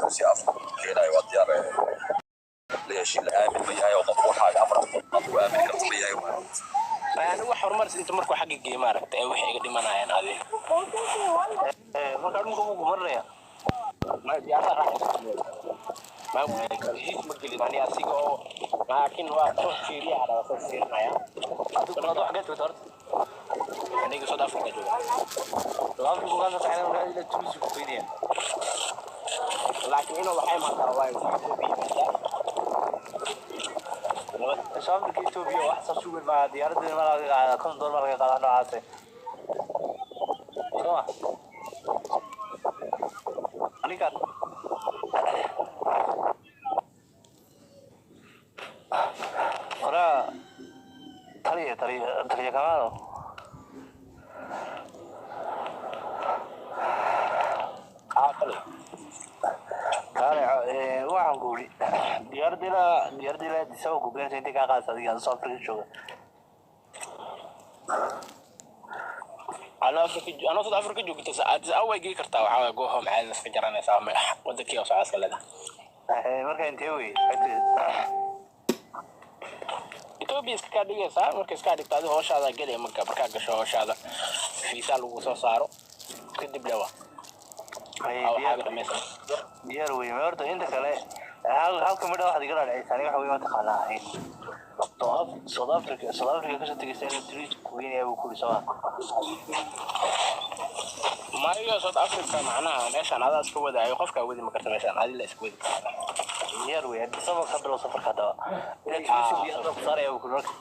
Si Afrika keenayo waa diyaar la heshiin, la aamin ma yahay oo qof waxaaga afar aad ku aamini karta ma yahay? Anigu wax horumar inta markuu xagga geey maaragta ee waxay iga dhimanayaan adi. Marka dhulka wuu kumarinaya. Ma diyaarada raacaysa, ma heshiis ma gelin ani asiga oo, laakiin waa soo fiiriya, hada waa soo fiirinaya. Adigu wax xagee joogta horta? Aniga South Africa jooga. South Africa ka soo taxayna, markaa ilaa Tunisia ku geynaya. Laakiin inuu waxay imaan karo waayo Ethiopia yimaada. South Africa, Ethiopia wax saas u weyn maaha. Diyaaradda ma laga qaadaa? $50 ma laga qaadaa noocaas soo ma aniga? Horaa taliya, taliya, taliya Kamaalo. Aa, kale. Kaale, waxaan ku uri diyaaradda ilaa Addis Ababa ku geynaysa intay kaa qaadaysa adiga South Africa jooga? Anoo Africa, anoo South Africa joogta Addis Ababa way gei kartaa. Waxaa waaye go home caadi iska jaranaysaa wadankii oo socodka leedahay. Marka intee wey? Ethiopia iska kaa dhigaysaa. Marka iska dhigto adiga hooshaada gelaya, markaa gasho hooshaada fiisa lagu soo saaro kadib lewa waxaaga dhamaysan. Diyaar wey. Ma horta inta kale halka midha waxaad iga dhaadhicaysa aniga waxa wey, mataqaanaa, South Africa kasoo tegaysa inuu Tunisia ku geynaya buu kuri soo. Mayo, South Africa macnaha meeshaan adaa iska wadaayo, qofkaa wadi ma karta meeshaan, adi la iska wadi karta. Diyaar wey. Addis Ababa ka bilow safarka haddaba ilaa Tunisia diyaarada ku saaraya buu kuri marka.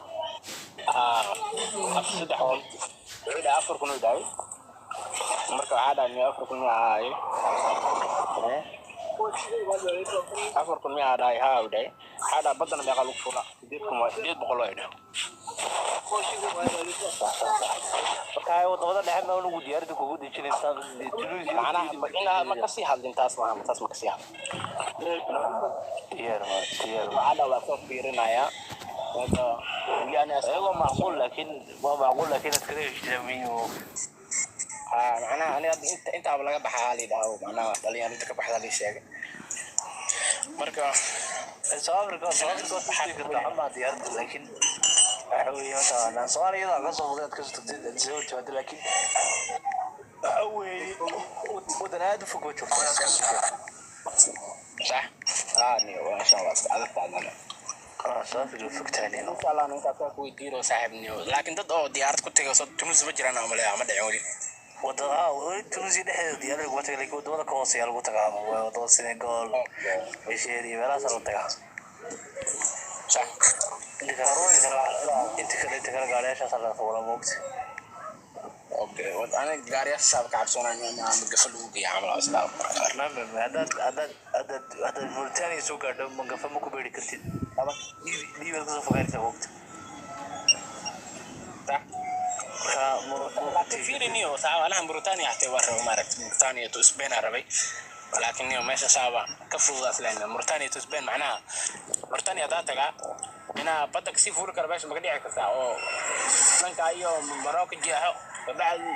3,000 wuxuu dhahay, 4,000 uu dhahay. Marka waxaa dhahay, miya 4,000 miya ahaaye? 4,000 miyaa dhahay? Haa, uu dhahay. Waxaa dhahay, baddana meeqa lagu fuulaa? 8,000 waa 800 waa dhahay. Marka wadamada dhexe ma unugu diyaaradda kugu dejinaysaa Tunisia? Macnaha inaa ma kasii hadlin taas, maaha taas ma kasii hadlin. Diyaar ma diyaar? Waxaa dhahay waa soo fiirinayaa. Marka weli ani Ayagoo macquul, laakiin waa macquul, laakiin aad kala heshiisaa muhiim oo Haa, macnaha ani hadda inta intaaba laga baxaa la yidhaha, macnaha dhalinyaro inta ka baxda la sheegay marka. South Africa waad ku tegi kartaa xamaa diyaaradda, laakiin waxa weeye mataqaanaa Soomaaliyada ka soo fuday aad kasoo tagtay Addis Ababa timaado, laakiin waxa weeye wadan aad u fog ba joogtaa. Sax, haa, niyo waa insha Allah iska adag tahay. South Africa fogtahay. Insha Allah ninkaas waa ku weydiino saaxiib niyo, laakiin dad oo diyaarad ku tagay soo Tunis ma jiraan ama leeyahay, ma dhicin weli. Wadada weli Tunisia dhexdeeda diyaarada laguma taga, laakiin wadamada ka hooseeya lagu tagaa, wadamada Senegal, Nigeria, meelahaas lagu tagaa. Sax. Inta kale gaariyaashaas laga fuula moogta. Okay, wad aniga gaariyaasha saab ka cabsoonayo ma gafa lagu geeya camal oo islaam. Haddaad Mauritania soo gaadho magafa ma ku beeri kartid, Libiyaad kasoo fogaanaysaa moogta. Sax. Marka Laakiin fiiri niyo saaba anaha Mauritania xataa waa rabay maaragtay, Mauritania to Spain aa rabay, laakiin niyo meesha saaba ka fududaas lehna Mauritania to Spain. Macnaha Mauritania haddaa tagaa inaa badda kasii fuuli karo meesha, maka dhici kartaa oo dhanka iyo Morocco jeexo kabacdi